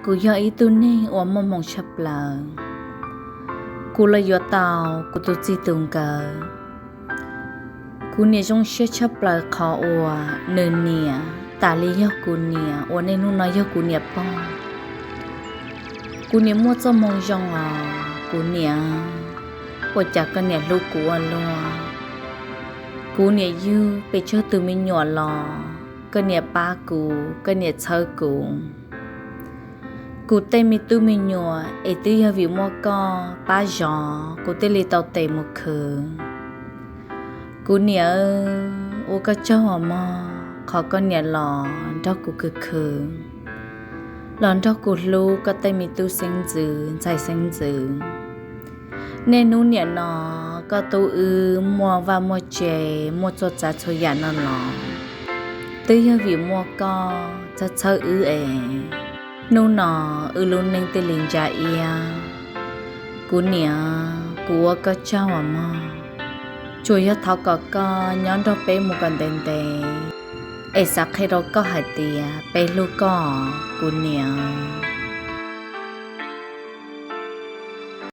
Kuv yog ib tug neeg uas muaj hmoo tshaj plaws. Kuv los yuav tau kuv tus txij tus nkawm. Kuv niam zoo siab tshaj plaws qhov uas nws niam tas li yog kuv niam uas niaj hnub no yog kuv niam pog. Kuv niam muaj txoj hmoo zoo os kuv niam, ua cas koj niam hlub kuv ua luaj. Kuv niam yug pes tsawg tus me nyuam los koj niam pab kuv, koj niam txhawb kuv. Kuv tej me tub me nyuam es twb yog vim muaj koj pab zov kuv thiaj li tau tes mus khwv. Kuv niam, ua koj tsaug os mog qhov koj niam los nrog kuv khwv khwv, los nrog kuv hlub koj tej me tub xeeb ntxwv ntxhais xeeb ntxwv. Niaj hnub niam no koj tub wb muaj vaj muaj tse, muaj txhua tsav txhua yam no los twb yog vim muaj koj txhawb txhawb wb es hnub no wb lub neej thiaj li ntsa iab. Kuv niam, kuv ua koj tsaug os mog. Tsuas yog thov kom koj nyob nrog peb mus kom ntev ntev, es xav qhia rau koj hais tias peb hlub koj kuv niam.